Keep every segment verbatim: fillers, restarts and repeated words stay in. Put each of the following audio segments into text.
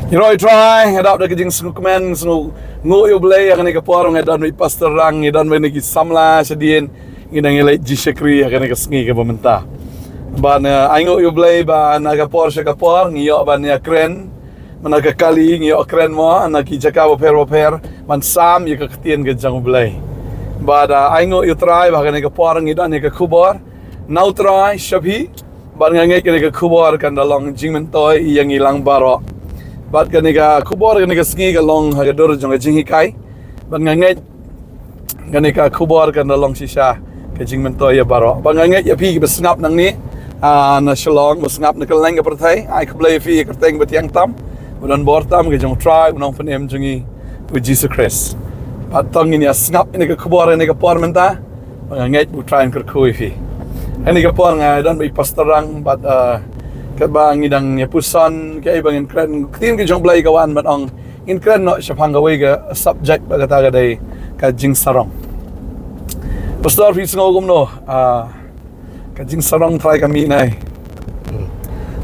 Ngi ïaroh ïa U Trai, nga dap da ka jingsngewkmen, sngew nguh ïa U Blei, ha kane ka por nga don bad i Pastor Rang, ngi don bad kine ki samla shadien, ngi dang ïaleit jingshakri ha kane ka sngi kaba mynta. Bad, eh, ai nguh ïa U Blei ba na ka por sha ka por, ngi ïoh ban ïakren, na ka kali, ngi ïoh kren mo, na ki jaka bapher bapher, ban sam ïa ka ktien ka jong U Blei. Bad, eh, ai nguh ïa U Trai ba ha kane ka por ngi don ïa ka khubor na U Trai sha phi, bad nga ngeit kane ka khubor kan da long jingmyntoi ïa ngi lang baroh. Bad kane ka khubor kane ka sngi ka long ha ka dur jong ka jinghikai. Bad nga ngeit kane ka khubor kan da long shisha ka jingmyntoi ïa baroh. Bad nga ngeit ïa phi kiba sngap nangne, ah, na Shillong, ba sngap na kylleng ka pyrthei, ai khublei ïa phi ïa ka kyrteng ba tyngeh tam, ba don bor tam ka jong U Trai, U Nongpynim jong ngi, U Jisu Khrist. Bad tang ngin ïa sngap ïa kane ka khubor ïa kane ka por mynta, ba nga ngeit ba U Trai un kyrkhu ïa phi. Ïa kane ka por nga don bad i Pastor Rang, bad, eh, katba ngi dang ïa puson, kaei ba ngin kren, ktien ka jong U Blei ka wan bad ong, ngin kren noh shaphang kawei ka subject ba kata ka dei ka jingsarong. Pastor, phi sngew kumno, ah, ka jingsarong trai ka mih nai. Hmm.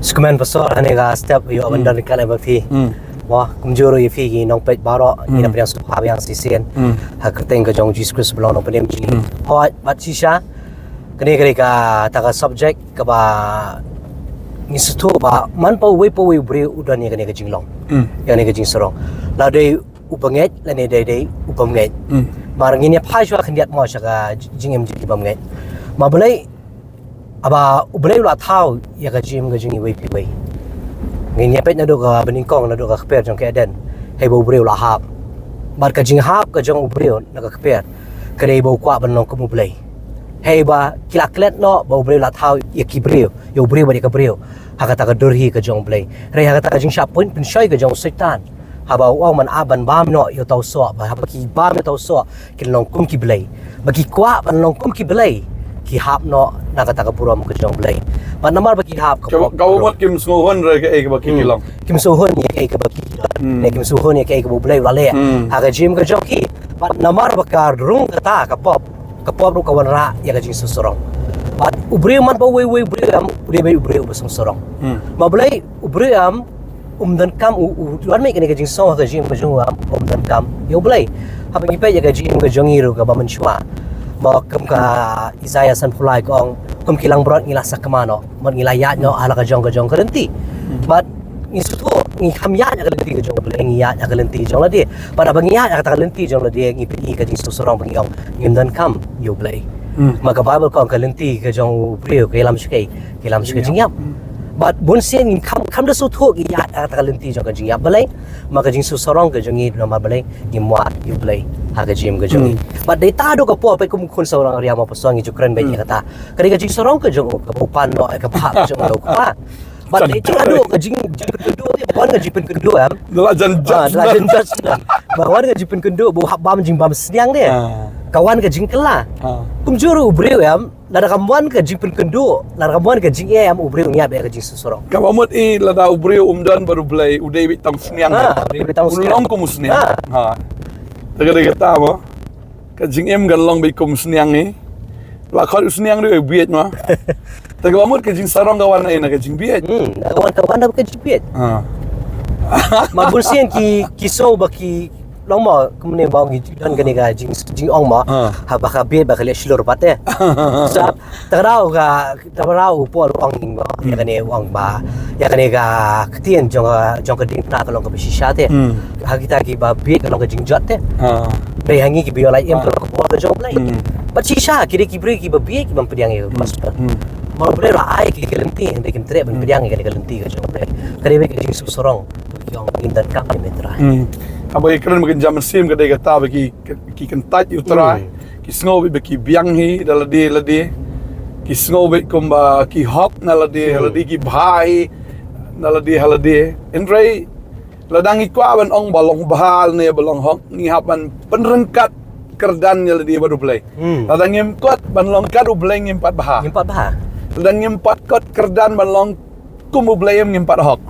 Sngewkmen Pastor, ha kane ka step ïoh ban don ryngkat bad phi. Hmm. Mo, kumjuh ruh ïa phi ki nongpeit baroh, ngi Hmm. dang pdiang sngewbha biang shisien. Hmm. Ha ka kyrteng ka jong U Jisu Khrist ba long Nongpynim jong ngi. Hmm. Hooid, bad shisha, kane ka dei kata ka subject kaba ngi sngewthuh ba man pa uwei pa uwei u briew u don ïa kane ka jinglong. Hmm. Ïa kane ka jingsarong. Lada dei u bangeit lane dei dei u bymngeit. Hmm. Namar ngin ïa phai shuwa khyndiat mo sha ka jingim jong ki bymngeit. Namar balei? Haba U Blei u la thaw ïa ka jingim ka jong ngi iwei pa iwei. Ngin ïa peit naduh kaba nyngkong, naduh ka kper jong ka Eden, haba u briew u la hap. Bad ka jinghap ka jong u briew na ka kper ka dei ba u kwah ban long kum U Blei. Haba ki la klet noh ba U Blei u la thaw ïa ki briew, ïa u briew bad ïa ka briew ha kata ka dur hi ka jong U Blei. Hynrei ha kata ka jingshah pynshoi ka jong u Soitan, haba u ong, man ap ban bam noh ïa uta u soh, ba haba ki bam ïa uta u soh kin long kum ki blei. Ba ki kwah ban long kum ki blei, ki hap noh na kata ka burom ka jong U Blei. Bad namar ba ki hap ka pop, ka mut kim sngewhun re kaei kaba ki Hmm. long. Kim sngewhun ïa kaei kaba ki don. Hmm. Ne kim sngewhun ïa kaei kaba U Blei u la leh. Hmm. Ha ka jingim ka jong ki. Bad namar ba ka rung kata ka pop, ka pop ruh ka wanrah ïa ka jingsngewsarong. Bad u briew man pa uwei uwei u briew em, u dei beit u briew uba sngewsarong. Hmm. Namar balei? U briew em um donkam, u, u wan mih kane ka jingsngew ha ka jingim ka jong u em um donkam ïa U Blei. Haba ngi peit ïa ka jingim ka jong ngi ruh kaba mynshuwa, ba kum ka Isaiah sanphew lai ka ong, kum ki langbrot ngi la sakma noh, bad ngi la ïaid noh ha la ka jong ka jong ka lynti. Hmm. Bad ngi sngewthuh ngi kham ïaid ha ka lynti ka jong U Blei, ngi ïaid ha ka lynti jong lade. Bad haba ngi ïaid ha kata ka lynti jong lade, ngi pyni ka jingsngewsarong ba ngi ong ngim donkam ïa U Blei. Hmm. Namar ka Baibl ka ong ka lynti ka jong u briew ka ïalam sha kaei? Ka ïalam sha ka jingïap. Hmm. Bad bun sien ngim kham, kham da sngewthuh ngi ïaid ha kata ka lynti jong ka jingïap. Balei? Namar ka jingsngewsarong ka jong ngi, namar balei? Ngim wad ïa U Blei ha ka jingim ka jong ngi. Hmm. Bad dei ta haduh ka por, peit kum u khun samla Riam, Pastor, ngi ju kren beit ïa Hmm. kata. Ka dei ka jingsarong ka jong u, kaba u pan noh ïa ka bhah ka jong u, ka bhah. Bad dei ta haduh ka jing, jingpynkynduh te, ba wan ka jingpynkynduh em. Da la jan judge. Ah, da la jan judge. Ba wan ka jingpynkynduh, ba u hap bam jingbam sniang te. Ah. Ka wan ka jingkylla. Ah. Kumjuh ruh u briew em, lada kam wan ka jingpynkynduh, lada kam wan ka jingeh em, u briew un ïap ïa ka jingsngewsarong. Kaba mut i, lada u briew um don bad U Blei, u dei beit tang u sniang. Ah, u dei beit tang u sniang. Un long kum u sniang. Ah. Ha. Te ka dei kata mo. Ka jingim kan long beit kum u sniang hi. La khot u sniang ruh u bieit mo. Te kaba mut ka jingsarong ka wan na ka jingbieit. Hmm, ka wan, ka wan na ka jingbieit. Ha. Namar bun sien ki, ki sngew ba ki long mo, kumne ba ngi don kane ka jing, jingong mo. Ha. Ha, ba ka bieit ba ka leh shlur pat te. Sa, ta ka daw ka, ta ka daw u Paul u ong ba, ïa kane u ong ba, ïa kane ka ktien jong ka, jong ka diengphna ka long kaba shisha te. Hmm. Ha kita kiba bieit ka long ka jingjot te. Ha. Hynrei ha ngi kiba ïoh lait im ka long ka bor ka jong U Blei. Hmm. Bad shisha, ki dei ki briew kiba bieit ki bym pdiang ïa ka gospel. Hmm. Namar U Blei u la ai ki ka lynti, hynrei kim treh ban pdiang ïa ka lynti ka jong U Blei. Ka dei beit ka jingsngewsarong. Ki ong ngim donkam ïa me Trai. Hmm. Haba ki kren ba kin jam mynsiem ka dei kata ba ki, ki kyntait ïa U Trai. Hmm. Ki sngew beit ba ki biang hi da lade lade. Ki sngew beit kumba ki hok na lade, hmm, ha lade, ki bha hi na lade ha lade. Hynrei lada ngi kwah ban ong ba long bha ne ba long hok, ngi hap ban pynryngkat kyrdan ïa lade bad U Blei. Hmm. Lada ngim kot ban long kat U Blei, ngim pat bha. Ngim pat bha. Lada ngim pat kot kyrdan ban long kum U Blei em, ngim pat hok.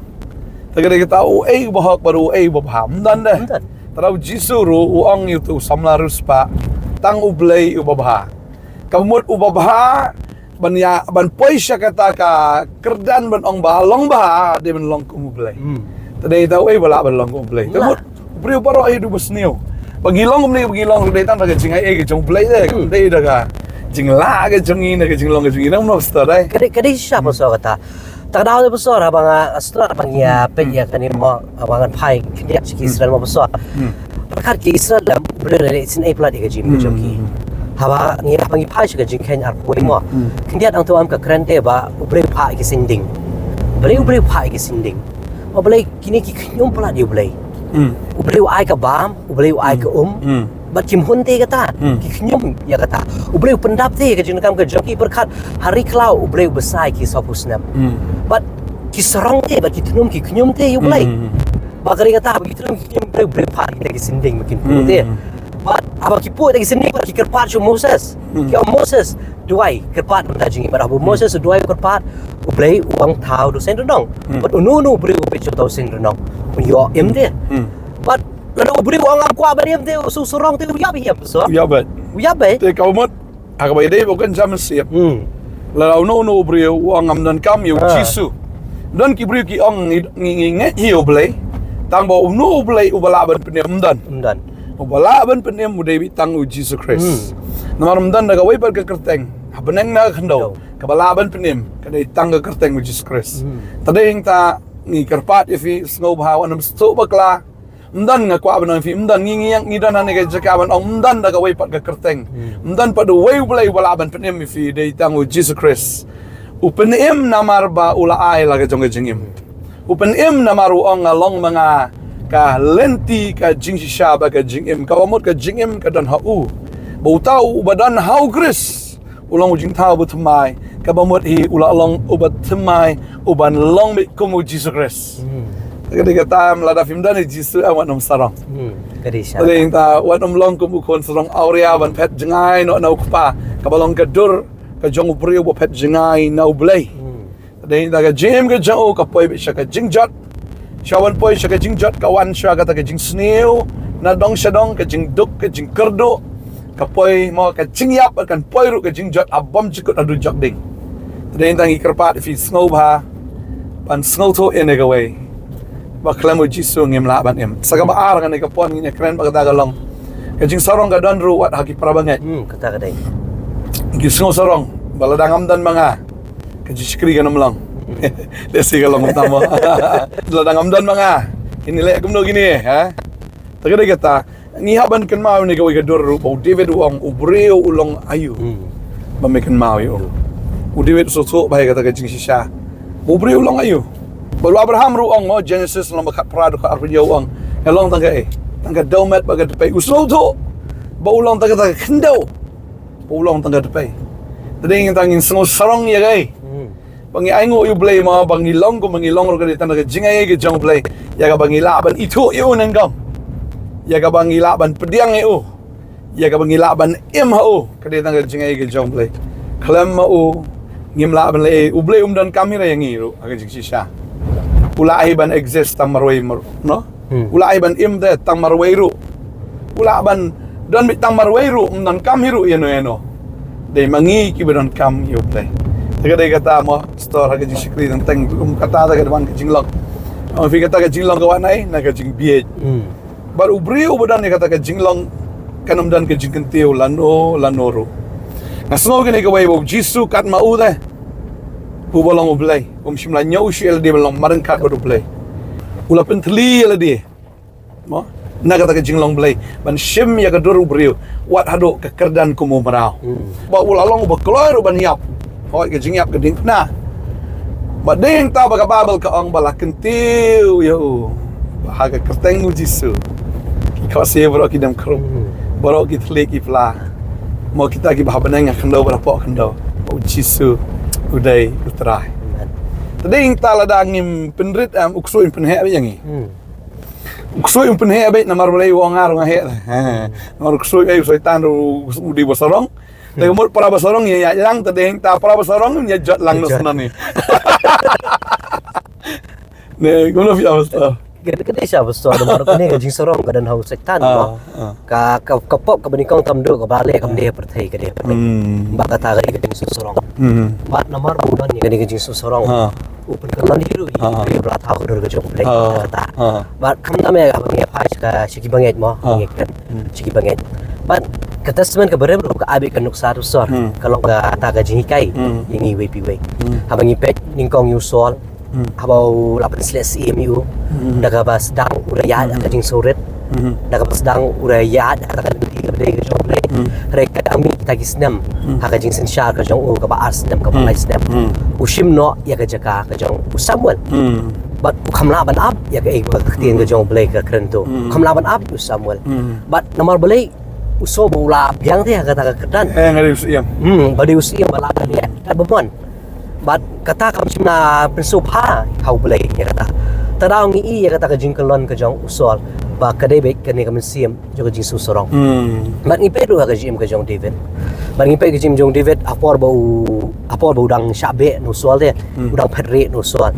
Te ka dei kata, uei uba hok bad uei uba bha? Ym don de. Ym don. Te lada U Jisu ruh u ong ïa uto u samla riewspah, tang U Blei uba bha. Ka mut uba bha ban ïa, ban poi sha kata ka kyrdan ban ong ba long bha, dei ban long kum U Blei. Hmm. Te dei ta wei ba lah ban long kum U Blei. Te mut briew baroh hi du ba sniew. Ba ngi long kumne, ba ngi long dei tang da ka jingai ei ka jong U Blei te. Kam dei da ka jinglah ka jong ngi, na ka jinglong ka jong ngi. Nang mno sta dei. Ka dei, ka dei shisha pastor kata. Ta ka daw te pastor, haba nga stra ba ngi ïa peit ïa kane mo, haba ngan phai khyndiat sha ki Israel mo pastor. Pyrkhat ki Israel lem, U Blei u la leh shisien ei palat ïa ka jingim ka jong ki. Haba ngi, haba ngi phai sha ka Jingkheiñ arphew wei mo. Khyndiat hangto em ka kren te ba U Blei u phah ïa ki sinding. Balei U Blei u phah ïa ki sinding? Mo balei kine ki khñium palat ïa U Blei. U Blei u ai ka bam, U Blei u ai ka um. Bad kim hun te kata, ki khñium ïa kata. U Blei u pyndap te ka jingdonkam ka jong ki, pyrkhat ha ri khlaw U Blei u bsa ïa ki sawphew snem. Bad ki sarong te, bad ki tnum ki khñium te ïa U Blei. Ba ka ri kata, ba ki tnum ki khñium U Blei, U Blei u phah ïa kita ki sinding ba kin pynlut te. Bad haba ki pynlut ïa ki sinding, bad ki kyrpad sha u Moses. Ki ong, Moses, duwai, kyrpad ïa ka jingim. Bad haba u Moses u duwai u kyrpad, U Blei u ong thaw da u seng rnong. Bad uno uno u briew u peit sha uta u seng rnong, un ïoh im te. Bad lada u briew u ong ngam kwah ban im te, u sarong te u ïap hi em, so? U ïap bad. U ïap bad. Te ka mut, ha kaba ïadei bad u kynja mynsiem. Lada uno uno u briew u ong ngam donkam ïa u Jisu. Don ki briew ki ong ngi, ngi, ngi ngeit hi ïa U Blei. Tang ba uno U Blei uba lah ban pynim, ym don. Ym don. Uba lah ban pynim u dei tang u Jisu Khrist. Namar ym don da kawei pat ka kyrteng ha bneng ne ha ka khyndew kaba lah ban pynim, ka dei tang ka kyrteng u Jisu Khrist. Te dei hangta ngi kyrpad ïa phi, sngewbha wat nym sngewthuh bakla. Ym don, nga kwah ban ong ïa phi, ym don, ngi, ngi, ngi don hangne ka jaka ban ong ym don da kawei pat ka kyrteng. Ym don pat uwei U Blei uba lah ban pynim ïa phi, dei tang u Jisu Khrist. U pynim namar ba u la ai la ka jong ka jingim. U pynim namar u ong nga long ma nga ka lynti, ka jingshisha bad ka jingim. Kaba mut ka jingim ka don ha u. Ba uta uba don ha u Khrist u long u jingthaw uba thymmai. Kaba mut hi u la long uba thymmai, uban long beit kum u Jisu Khrist. Ka dei kata, lada phim don ïa u Jisu, wat nym sarong. Ka dei shisha. Te dei hangta wat nym long kum u khun sarong awria ban phet jngai noh na u kpa. Kaba long ka dur ka jong u briew ba phet jngai na U Blei. Te dei hangta ka jingim ka jong u ka poi beit sha ka jingjot. Shuwa ban poi sha ka jingjot ka wan shuwa kata ka jingsniew, na dong sha dong, ka jingduk, ka jingkyrduh. Ka poi mo ka jingïap, kan poi ruh ka jingjot ha bymjukut haduh jok ding. Te dei hangta ngi kyrpad ïa phi, sngewbha ban sngewthuh ïa kane kawei. Ba khlem u Jisu ngim lah ban im. Sa kaba ar, kane ka pon ngin ïa kren bad kata ka long, ka jingsarong ka don ruh wat ha ki para bangeit. Kata ka dei. Ki sngew sarong ba lada ngam don ma nga, ka jingshakri kan ym long. Lehse ka long kumta mo. Lada ngam don ma nga, ngin leh kumno kine, ha? Te ka dei kata, ngi hap ban kynmaw ïa kane kawei ka dur ruh, ba u David u ong, u briew u long aïu ba me kynmaw ïa u. U David u sngewthuh bha ïa kata ka jingshisha. U briew u long aïu. Bad u Abraham ruh u ong, mo, Genesis lynnong ba khatphra, dkhot arphew hynñiew u ong, nga long tang kaei? Tang ka dewmet bad ka dpei. U sngewthuh ba u long tang kata ka khyndew. Ba u long tang ka dpei. Te dei hangta ngin sngew sarong ïa kaei? Ba ngi ainguh ïa U Blei mo, ba ngi long kumba ngi long ruh ka dei tang da ka jingai ei ka jong U Blei. Ïa kaba ngi lah ban ithuh ïa u nyngkong. Ïa kaba ngi lah ban pdiang ïa u. Ïa kaba ngi lah ban im ha u, ka dei tang ka jingai ei ka jong U Blei. Khlem ma u ngim lah ban leh ei. U Blei um donkam hi re ïa ngi ruh ha ka jingshisha. U lah hi ban exist tang marwei mar-, no? U lah hi ban im te tang marwei ruh. U lah ban don beit tang marwei ruh, ym donkam hi ruh ïano ïano. Dei ma ngi kiba donkam ïa U Blei. Te ka dei kata mo, pastor, ha ka jingshakri teng teng, um, kata te ka dei ban ka jinglong. Ong phi kata ka jinglong ka wan na ei? Na ka jingbieit. Bad u briew uba don ïa kata ka jinglong kan ym don ka jingkyntiew lano lano ruh. Nga sngew kane kawei, ba u Jisu kat ma u te, uba long U Blei, um shym la ñiew shuh ïa lade ban long marryngkat bad U Blei. U la pynthylli ïa lade, mo, na kata ka jinglong Blei, ban shim ïa ka dur u briew wat haduh ka kyrdan kum u mraw. Ba u la long uba kloi ruh ban ïap. Hooid, ka jingïap ka diengphna. Bad dei hangta ba ka Baibl ka ong ba la kyntiew ïa u, ba ha ka kyrteng u Jisu ki khohsiew baroh ki dem khrup, baroh ki thylliej ki pla. Mo, kita kiba ha bneng, ha khyndew bad hapoh khyndew, ba u Jisu u dei u Trai. Te dei hangta lada ngim pynrit, em, u ksuid un pynheh beit ïa ngi. U ksuid un pynheh beit namar balei, u ong nga ruh nga heh. Namar u ksuid, eh, u Soitan ruh u dei ba sarong. Te ka mut para ba sarong ïa ïaid lang, te dei hangta para ba sarong ïa jot lang na snan ne. Ne, kumno phi ong, pastor? Ka dei sha ba sor namar kane ka jingsarong ka don ha u Soitan, ah, ka ka ka pop kaba nyngkong tam duk kaba leh kam dei pyrthei ka dei pyrthei. Ba kata ka dei ka jingsarong. Bad namar ba u don ïa kane ka jingsarong, u pynkylla ni ruh ïa ka bra thaw ka dur ka jong pyrthei kata. Bad khamtam ïa kaba ngi phai sha ki bangeit mo ngi kren sha ki bangeit. Bad ka testament kaba rim ruh ka ai beit ka nuksa tu sor ka long kata ka jinghikai ïa ngi wei pi wei. Haba ngi peit nyngkong ïa u Saul, haba u la pynsleh syiem ïa u da kaba sdang u da ïaid ha ka jingsngewrit, da kaba sdang u da ïaid ha ka lynti kaba dei ka jong U Blei. Hynrei ka dang mih kita ki snem ha ka jingsynshar ka jong u, kaba ar snem kaba lai snem, u shim noh ïa ka jaka ka jong u Samuel. Bad u kham lah ban ap ïa kaei ba ka ktien ka jong U Blei ka kren to. U kham lah ban ap ïa u Samuel. Bad namar balei? U Saul ba u la biang te ha kata ka kyrdan. Eh, nga dei u syiem. Hmm, ba dei u syiem ba la ka liang. Ka bymman. Bad kata kam shym la pynsngewbha ha U Blei ïa kata. Te da ngi i ïa kata ka jingkyllon ka jong u Saul ba ka dei beit kane ka mynsiem jong ka jingsngewsarong. Bad ngi peit ruh ha ka jingim ka jong David. Bad ngi peit ka jingim jong David ha por ba u ha por ba u dang shah beh na u Saul te, u dang phet rieh na u Saul.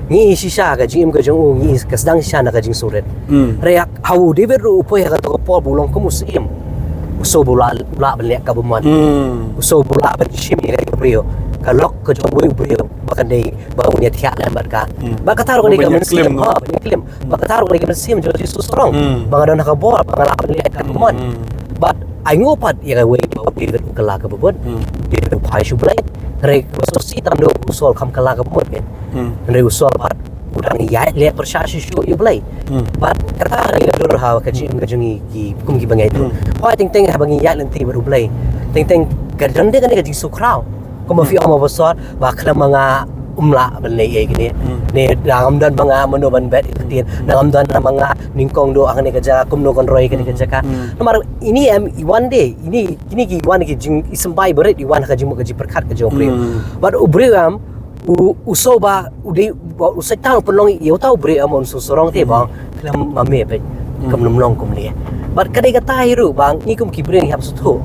Ngi i shisha ka jingim ka jong u, ngi i ka sdang shisha na ka jingsngewrit. Hynrei ha u David ruh u poi ha kato ka por ba u long kum u syiem. U Saul ba u lah, u lah ban leh ka bymman. U Saul ba u lah ban shim ïa ka briew, ka lok ka jong uwei u briew ba kan dei ba un ïathiah lem bad ka. Bad kata ruh ka dei ka mynsiem, ha, ban ïaklim. Bad kata ruh ka dei ka mynsiem jong ka jingsngewsarong ba nga don ha ka bor ba nga lah ban leh ka bymman. Bad ainguh pat ïa kawei ba u David u kylla ka bymman. David u phai sha U Blei. Hynrei kaba sngewsih tam duk u Saul kham kylla ka bymman. Hynrei u Saul pat u dang ïaid leh pyrshah shuh shuh ïa U Blei. Bad kata ka dei ka dur ha ka jingim ka jong ngi ki kum ki bangeit. Hooid, teng teng haba ngi ïaid lynti bad U Blei, teng teng ka don de kane ka jingsngewkhraw. Kumba phi ong, ba sor ba khlem ma nga um lah ban leh ei kine. Ne da ngam don ma nga mano ban bet ïa ka ktien, da ngam don ma nga nyngkong doh ha kane ka jaka, kumno kan roi kane ka jaka. Namar ine em i wan de, ine, kine ki wan ki jing, i symbai barit i wan ha ka jingmut ka jingpyrkhat ka jong u briew. Bad u briew em, u, u Saul ba u dei, ba u Soitan u pynlong ïa uta u briew em un sngewsarong te ba khlem ma me peit kam nym long kumne. Bad ka dei kata hi ruh ba ngi kum ki briew ngi hap sngewthuh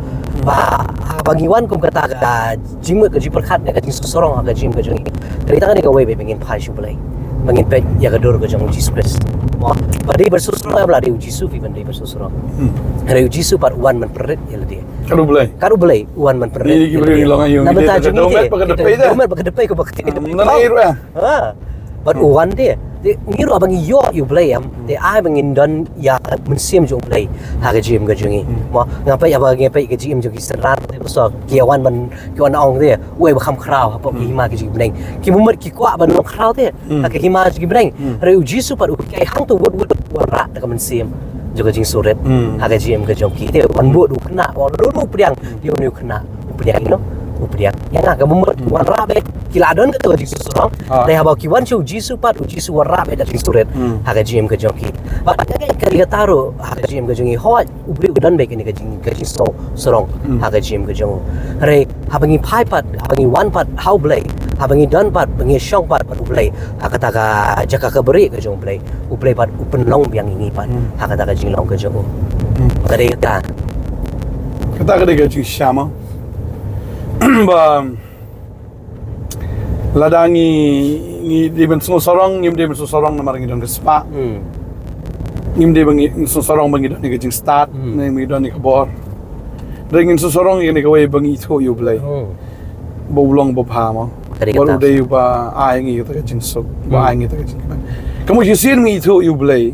ba haba ngi wan kum kata ka jingmut ka jingpyrkhat ne ka jingsngewsarong ha ka jingim ka jong ngi, ka dei tang kane kawei ba ngin phai sha U Blei, ba ngin peit ïa ka dur ka jong U Jisu Khrist. Ba dei ban sngewsarong, ba la dei U Jisu phi ban dei ban sngewsarong. Hynrei U Jisu pat u wan ban pynrit ïa lade. Kat U Blei. Kat U Blei u wan ban pynrit. Ngi ki briew ngi long aïu, ngi dei tang ka dewmet bad ka depei da. Dewmet bad ka depei kaba ktien. Ngan ai ruh. Ha. Bad u wan te, te ngi ruh haba ngi ïoh ïa U Blei em, te ai ba ngin don ïa ka mynsiem jong U Blei ha ka jingim ka jong ngi. Mo, nga peit haba ngi peit ka jingim jong ki synran te, ba sor ki wan ban, ki wan ong te, uei ba kham khraw hapoh ki hima ki jong ki bneng. Ki bymmat ki kwah ban long khraw te ha ka hima jong ki bneng. Hynrei U Jisu pat u hikai hangto wut wut, wanrah da ka mynsiem jong ka jingsngewrit ha ka jingim ka jong ki. Te wan bud u khynnah, wan lut u pdiang, ïa une u khynnah u pdiang, ïa u pdiang ïa nga. Ka bymmat wanrah beit, ki la don kato ka jingsngewsarong. Te haba ki wan sha U Jisu pat, U Jisu wanrah beit da ka jingsngewrit ha ka jingim ka jong ki. Bad ka dei kata ruh ha ka jingim ka jong ngi, hooid u briew u don beit kane ka jing, ka jingsngewsarong ha ka jingim ka jong u. Hynrei haba ngi phai pat, haba ngi wan pat ha U Blei, haba ngi don pat, ba ngi shong pat bad U Blei ha kata ka jaka kaba rieh ka jong U Blei, U Blei pat u pynlong biang ïa ngi pat ha kata ka jinglong ka jong u. Ka dei kata. Kata ka dei ka jingshisha mo. Ba lada ngi, ngi dei ban sngewsarong, ngim dei ban sngewsarong namar ngi don ka spah. Ngim dei ban ngi sngewsarong ba ngi don ïa ka jingstad ne ngi don ïa ka bor. Hynrei ngin sngewsarong ïa kane kawei ba ngi ithuh ïa U Blei. Ba u long babha mo. Ka dei kata. Ba u dei uba ai ngi kata ka jingsuk, ba ai ngi kata ka jingkmen. Ka mut shisien ngi ithuh ïa U Blei,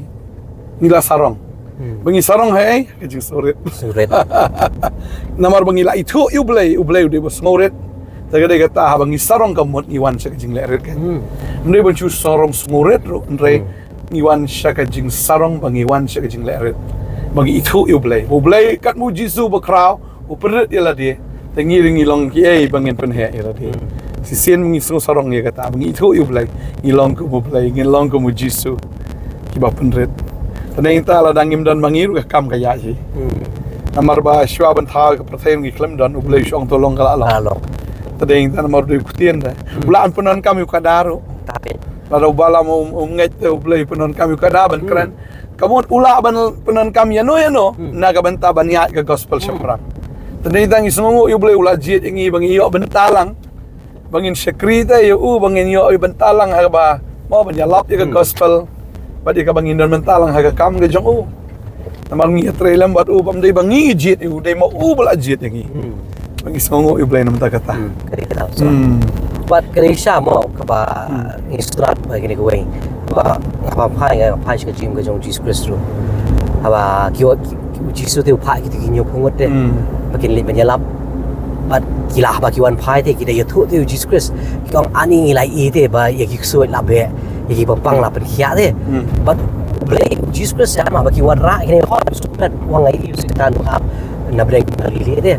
ngi la sarong. Ba ngi sarong ha ei? Ka jingsngewrit. Sngewrit. Namar ba ngi la ithuh ïa U Blei, U Blei u dei uba sngewrit. Te ka dei kata haba ngi sarong ka mut ngi wan sha ka jingleh rit ka. Ym dei ban shu sarong sngewrit ruh, hynrei ngi wan sha ka jingsarong ba ngi wan sha ka jingleh rit. Ba ngi ithuh ïa U Blei. U Blei katba U Jisu ba khraw u pynrit ïa lade, te ngi ruh ngi long kiei ba ngin pynheh ïa lade. Shisien ngi sngewsarong ïa kata, ba ngi ithuh ïa U Blei, ngi long kum U Blei, ngin long kum U Jisu. Kiba pynrit. Te nangta lada ngim don ma ngi ruh ka kam ka ïaid hi. Namar ba shuwa ban thaw ka pyrthei ngi khlem don, U Blei u ong to long ka la long. Te nangta namar u dei u ktien te u lah ban pyndonkam ïa u kada ruh. Lada u Balaam um, um ngeit te U Blei u pyndonkam ïa u kada ban kren. Ka mut u lah ban pyndonkam ïano ïano na ka bynta ban ïaid ka gospel shaphrang. Te nangta ngi sngewnguh ïa U Blei u la jied ïa ngi ba ngi ïoh bynta lang, ba ngin shakri te ïa u, ba ngin ïoh ïa bynta lang ha kaba mo ban ïalap ïa ka gospel. bad ïa kaba ngin don mynta lang ha ka kam ka jong u. Namar ngi ïatrei lem bad u, bym dei ba ngi jied ïa u, dei ma u ba la jied ïa ngi. Hmm. Ba ngi sngewnguh ïa u Blei na ka bynta kata. Hmm, ka dei kata. So, hmm, bad ka dei shisha mo kaba, hmm, ngi stad ba kane kawei. Ba, haba phai, nga phai sha ka jingim ka jong u Jisu Khrist ruh. Haba ki wa, ki, ki, u Jisu te u phah kito ki hynñiewphew ngut te. Hmm. Ba kin leit ban ïalap. Bad ki la, haba ki wan phai te, ki da ïathuh te u Jisu Khrist. Ki ong, ani ngi la ïohi te ba ïa ki ksuid la beh, ïa kiba pang la pynkhiah te. Hmm. Bad u Blei, u Jisu Khrist, ïa, haba ki wanrah kine ki hok, u sngewkmen, u ong, ai, u Soitan u hap na bneng Galili te.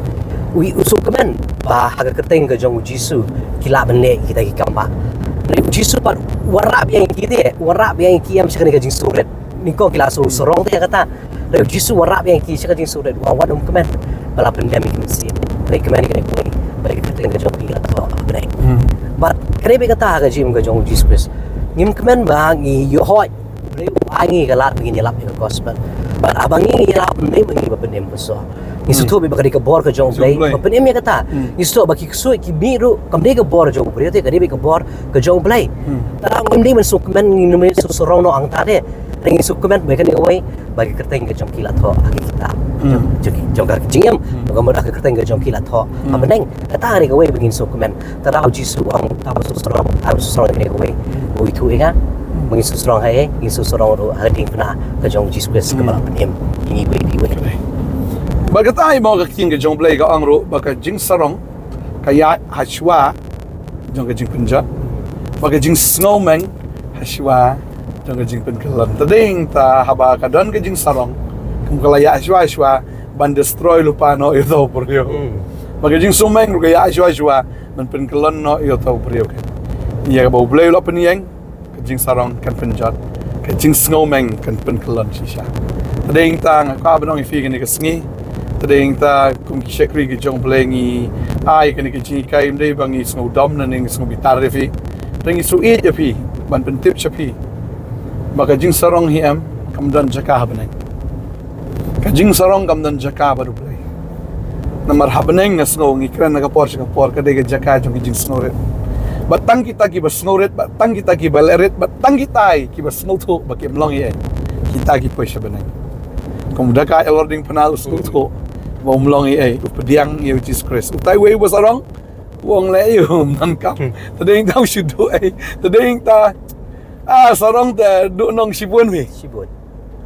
U, u sngewkmen ba ha ka kyrteng ka jong u Jisu ki lah ban leh kita ki kam ba. Hynrei u Jisu pat u wanrah biang ïa ki te, u wanrah biang ïa ki ïa sha kane ka jingsngewrit. Nyngkong ki la shu sarong te ïa kata. Hynrei u Jisu u wanrah biang ïa ki sha ka jingsngewrit, u ong, wat nym kmen ba la pyndem ïa ki mynsiem. Hynrei kmen ïa kane kawei, ba ïa ka kyrteng ka jong phi la thoh ha bneng. Hmm. Bad ka dei beit kata ha ka jingim ka jong u Jisu Khrist. Ngim kmen ba ngi ïoh Hynrei u ai ngi ka lad ba ngin ïalap ïa ka gospel. Bad haba ngi ïalap, ym dei ba ngi ba pynim ba shuh. Ngi sngewthuh beit ba ka dei ka bor ka jong u Blei ba pynim ïa kata. Hmm. Ngi sngewthuh ba ki ksuid ki mih ruh kam dei ka bor jong u briew te, ka dei beit ka bor ka jong u Blei. Hmm. Te ngim dei ban sngewkmen, ngim dei ban sngewsarong noh hangta te. Te ngi sngewkmen ba kane kawei ba ka kyrteng ka jong ki la thoh ha ki kitab. Hmm. Jong, jong ki, jong ka jingim. Hmm. Ba ka mut ka kyrteng ka jong ki la thoh ha bneng. Kata ka dei kawei ba ngin sngewkmen. Te lada u Jisu u ong, tang ba sngewsarong, tang ba sngewsarong ïa kane kawei. U ïathuh ïa nga ba ngin sngewsarong ha ei, ngin sngewsarong ruh ha ka diengphna ka jong u Jisu Khrist kaba la pynim ïa ngi iwei pa iwei. Bad kata hi mo ka ktien ka jong u Blei ka ong ruh ba ka jingsarong ka ïaid ha shuwa jong ka jingpynjot, bad ka jingsngewmeng ha shuwa jong ka jingpynkyllon. Te dei ta haba ka don ka jingsarong, kum ka la ïaid ha shuwa ha shuwa ban destroy lypa noh ïa uta u briew. Hmm. Bad ka jingsngewmeng ruh ka ïaid ha shuwa ha shuwa ban pynkyllon noh ïa uta u briew. Ïa kaba u Blei u la pynïeng, ka jingsarong kan pynjot, ka jingsngewmeng kan pynkyllon shisha. Te dei ta nga kwah ban ong ïa phi kane ka sngi. Te dei ta kum ki shakri ki jong u Blei ngi ai kane ka jinghikai, ym dei ba ngi sngewdom ne ngi sngewbitar ïa phi. Te ngi shu ïeit ïa phi ban pyntip sha phi ba ka jingsarong hi em, kam don jaka ha bneng. Ka jingsarong kam don jaka bad u Blei. Namar ha bneng nga sngew ngi kren na ka por sha ka por ka dei ka jaka jong ki jingsngewrit. Bad tang kita kiba sngewrit, bad tang kita kiba lehrit, bad tang kita kiba sngewthuh ba kim long ei ei, kita ki poi sha bneng. Kum da ka elder ding pynah u sngewthuh ba um long ei ei, u pdiang ïa u Jisu Khrist. Utai uwei uba sarong u ong leh ïa u, ym don kam. Hmm. Te dei ta u shu duh ei, te dei ta, ah, sarong te duh nong shibun hi. Shibun.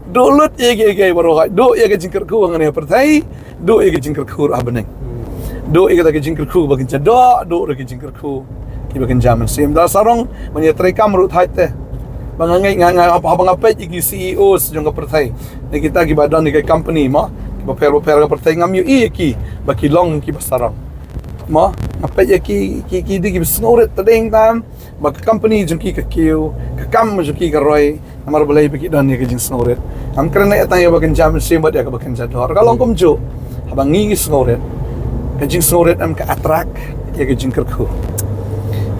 Duh lut ïa kiei kiei baroh, duh ïa ka jingkyrkhu hangne ha pyrthei, duh ïa ka jingkyrkhu ruh ha bneng. Hmm. Duh ïa kata ka jingkyrkhu ba kan jia doh, duh ruh ka jingkyrkhu kiba kan jia mynsiem. Da sarong ban ïa treikam ruh thait te. Ba nga ngeit nga, nga, haba nga peit ïa ki C E Os jong ka pyrthei, ne kita kiba don ïa ka company mo, kiba pher ba pher ka pyrthei, ngam ïohi ïa ki ba ki long kiba sarong. Mo, nga peit ïa ki, ki, ki dei kiba sngewrit, te dei ta ba ka company jong ki ka kiew, ka kam jong ki ka roi, namar balei? Ba ki don ïa ka jingsngewrit. Ngam kren ïa tang ïa ba kan jia mynsiem bad ïa kaba kan jia doh. Ka long kumjuh. Haba ngi ngi sngewrit, ka jingsngewrit em ka attract ïa ka jingkyrkhu.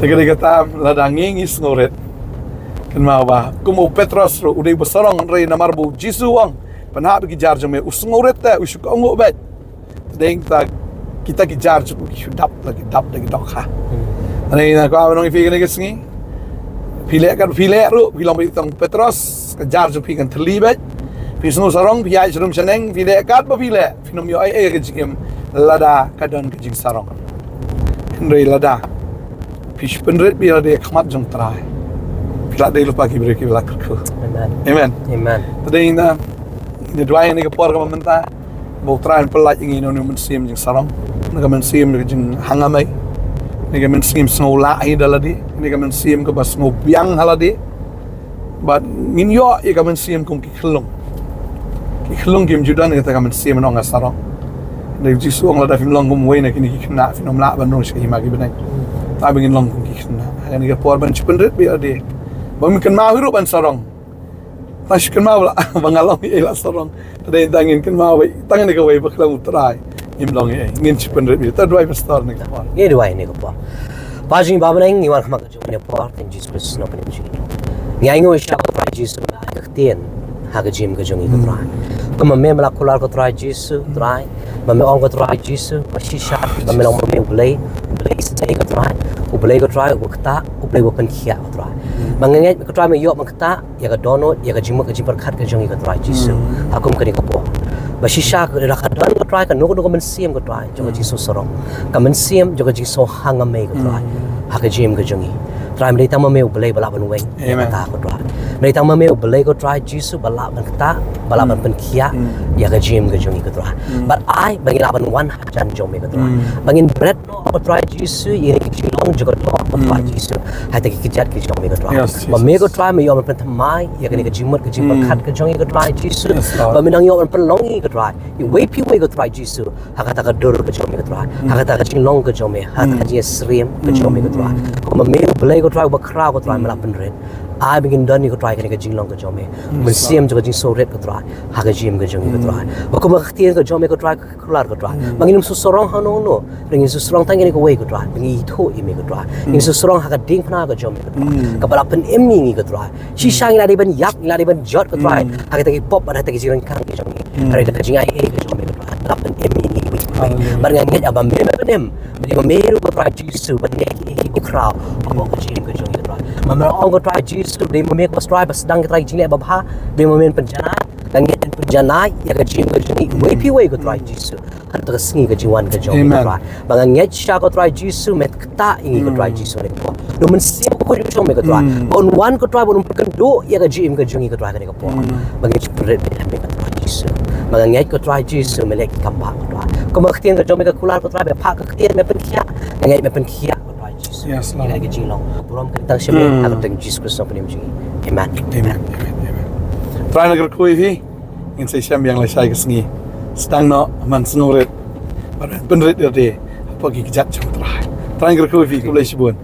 Te ka dei kata, lada ngi ngi sngewrit, kynmaw ba kum u Petros ruh u dei ba sarong, hynrei namar ba u Jisu u ong, pynhap ïa ki jar jong me, u sngewrit te u shu kohnguh beit. Dei ta kita ki jar jong u ki shu dap la ki dap da ki dohkha. Hmm. Ani nga kwah ban ong ïa phi kane ka sngi, phi leh kat phi leh ruh, phi long beit tang Petros, ka jar jong phi kan thylli beit. Phi sngewsarong, phi ïaid sha rum sha neng, phi leh kat ba phi leh, phin ym ïoh ei ei ha ka jingim lada ka don ka jingsarong. Hynrei lada phi shu pynrit beit ïa lade ha khmat jong u Trai, phi lah dei lypa ki briew kiba la kyrkhu. Amen. Amen. Amen. Te dei ta ngi duwai ha kane ka por kaba mynta ba u Trai un pyllait ïa ngi na une u mynsiem jingsarong, na ka mynsiem ka jinghangamei, na ka mynsiem sngewlah hi da lade, na ka mynsiem kaba sngewbiang ha lade. Bad ngin ïoh ïa ka mynsiem kum ki khyllung. Ki khyllung kim ju don kata ka mynsiem ban ong nga sarong. Hynrei u Jisu u ong lada phim long kum uwei na kine ki khynnah phin ym lah ban rung sha ka hima ki bneng. Tang ba ngin long kum ki khynnah. Ha kane ka por ban shu pynrit beit ïa lade. Ba ngim kynmaw hi ruh ban sarong. Tang shu kynmaw ba la, ba nga long ei ei la sarong. Te dei tang ngin kynmaw beit tang kane kawei ba khlem u Trai ngim long ei ei. Ngin shu pynrit beit. Te duwai pastor ha kane ka por. Ngi duwai ha kane ka por. Kpa jong ngi ba ha bneng, ngi wan ha khmat ka jong me ha kane ka por, ha ka kyrteng Jisu Khrist u nongpynim jong ngi. Ngi ainguh sha ko Trai Jisu ba la ai ka ktien ha ka jingim ka jong ngi ko Trai. Kumba me me la kular ko Trai Jisu, Trai, ba me ong ko Trai Jisu ba shisha ba me long ba me U Blei, U Blei shisha ko Trai, U Blei ko Trai uba ktah, U Blei uba pynkhiah ko Trai. Ba nga ngeit ko Trai me ïoh ban ktah ïa ka dohnud, ïa ka jingmut ka jingpyrkhat ka jong ngi ko Trai Jisu. Ha kum kane ka por. Ba shisha ka, lada ka don ko Trai kano kano ka mynsiem ko Trai jong ka jingsngewsarong, ka mynsiem jong ka jingsngewhang ha me ko Trai, ha ka jingim ka jong ngi. Trai, me dei tang ma me U Blei ba lah ban weng ïa kata ko Trai. Me dei tang ma me U Blei ko Trai Jisu ba lah ban ktah, ba lah ban pynkhiah ïa ka jingim ka jong ngi ko Trai. Bad ai ba ngi lah ban wan hajan jong me ko Trai. Ba ngin bret noh ko Trai Jisu ïa ka jinglong jong ka doh ko Trai Jisu. Ha kata ki kjat ki jong me ko Trai. Ba me ko Trai me ïoh ban pynthymmai ïa kane ka jingmut ka jingpyrkhat ka jong ngi ko Trai Jisu. Ba me nang ïoh ban pynlong ngi ko Trai, iwei pa iwei ko Trai Jisu, ha kata ka dur ka jong me ko Trai, ha kata ka jinglong ka jong me, ha kata ka jingsyriem ka jong me ko Trai. Kumba me U Blei ko Trai uba khraw ko Trai me la pynrit. Ai ba ngin don ïa ko Trai kane ka jinglong ka jong me. Mynsiem jong ka jingsngewrit ko Trai ha ka jingim ka jong ngi ko Trai. Ba kumba ka ktien ka jong me ko Trai ka kular ko Trai, ba ngin ym sngewsarong hangno hangno, ba ngin sngewsarong tang ïa kane kawei ko Trai, ba ngin ithuh ïa me ko Trai. Ngin sngewsarong ha ka diengphna ka jong me ko Trai, kaba la pynim ïa ngi ko Trai. Shisha ngi la dei ban ïap, ngi la dei ban jot ko Trai, ha kita ki pop bad ha kita ki jingryngkang ki jong ngi. Hynrei da ka jingaiei ka jong me ko Trai, la pynim ïa ngi ko Trai. Bad nga ngeit ba me me pynim, ba me ruh ko Trai Jisu ban leh ki ki khraw hapoh ka jingim ka jong ngi ko Trai. Ba me ong ko Trai Jisu, ba me ko Trai ba sdang ki trai jingleh babha, ba me pynjanai, nga ngeit pynjanai ïa ka jingim ka jong ngi iwei pa iwei ko Trai Jisu. Ha kata ka sngi ka jingwan ka jong me ko Trai, ba nga ngeit shisha ko Trai Jisu me ktah ïa ngi ko Trai Jisu. Ïa ka mynsiem ka khuid ka jong me ko Trai, ba un wan ko Trai, ba un pyrkhat ïa ka jingim ka jong ngi ko Trai kane ka por. Ba ngin shu pynrit beit ha me ko Trai Jisu. Ba nga ngeit ko Trai Jisu me leh ki kam bha ko Trai. Kumba ka ktien ka jong me ka kular ko Trai, me phah ka ktien me pynkhiah, nga ngeit me pynkhiah ko Trai Jisu. Ïa ka jinglong ka burom ka tang sha me, ha ka kyrteng Jisu Khrist u nongpynim jong ngi. Amen. Amen. Amen. Amen. Trai un kyrkhu ïa phi. Ngin sa ïashem biang lashai ka sngi. Sdang noh, man sngewrit, bad pynrit ïa lade hapoh ki kjat jong Trai. Trai un kyrkhu ïa phi, khublei shibun.